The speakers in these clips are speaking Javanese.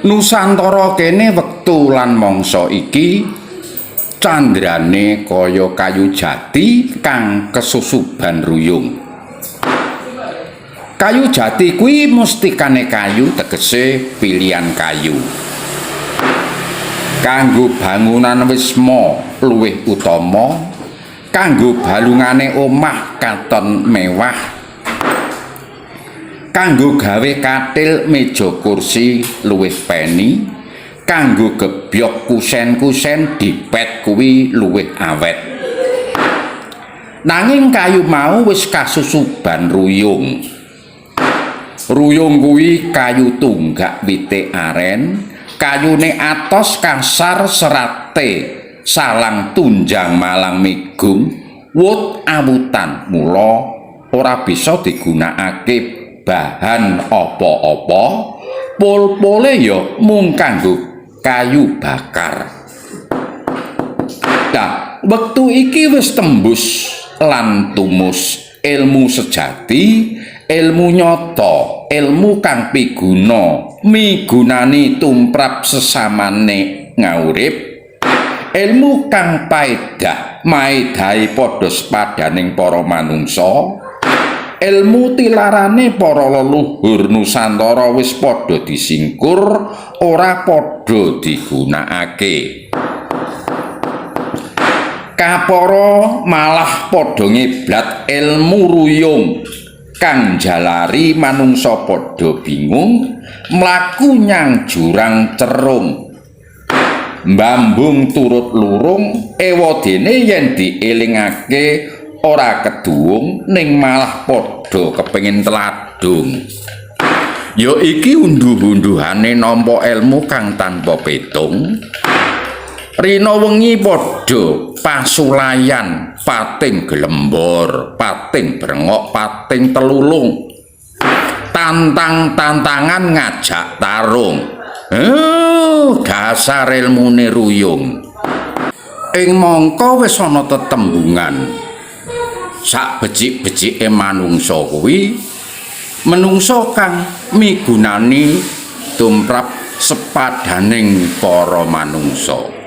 Nusantara kene wektu lan mangsa iki candrane kaya kayu jati kang kesusuban ruyung. Kayu jati kuwi mustikane kayu, tegese pilihan kayu. Kanggo bangunan wisma luwih utama, kanggo balungane omah katon mewah, kanggo gawe katil meja kursi luwih peni, kanggo gebyok kusen-kusen dipet kuwi luwih awet. Nanging kayu mau wis kasusuban ruyung. Ruyung kuwi kayu tunggak wite aren, kayune atos kasar serate salang tunjang malang migung, wut awutan, mula ora bisa digunakake bahan apa-apa, pol-pole ya mung kanggo kayu bakar. Nah, wektu iki wis tembus lan tumus ilmu sejati, ilmu nyata, ilmu kang piguna, migunani tumrap sesamane ngaurip, ilmu kang paedah, maedahi padha sepadaning para manungsa, ilmu tilarane para leluhur Nusantara wis padha disingkur, ora padha digunakake. Kapara malah padha ngeblat ilmu ruyung kang jalari manungsa padha bingung mlaku nyang jurang cerung, mbambung turut lurung. Ewadene yen dielingake ora keduwung, ning malah padha kepengin tladung. Ya iki unduh-unduhane nampa ilmu kang tanpa petung. Rina wengi padha pasulayan, pating gelembor, pating brengok, pating telulung, tantang-tantangan ngajak tarung. Dasar ilmune ruyung. Ing mangka wis ana tetembungan sak becik-becike manungsa kuwi menungsa kang migunani tumrap sepadaning para manungsa.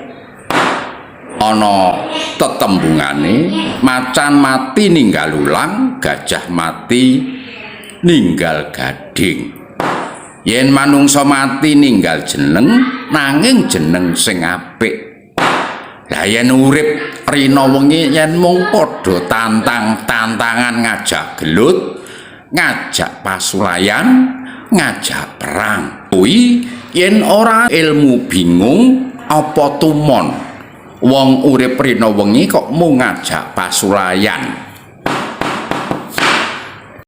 Ana tetembungane macan mati ninggal ulang, gajah mati ninggal gading. Yen manungsa mati ninggal jeneng, nanging jeneng sing apik. Lah yen urip rina wengi yen mung padha tantang-tantangan ngajak gelut, ngajak pasulayan, ngajak perang, kuwi yen ora ilmu bingung apa tumon wong urip rina wengi kok mung ngajak pasulayan.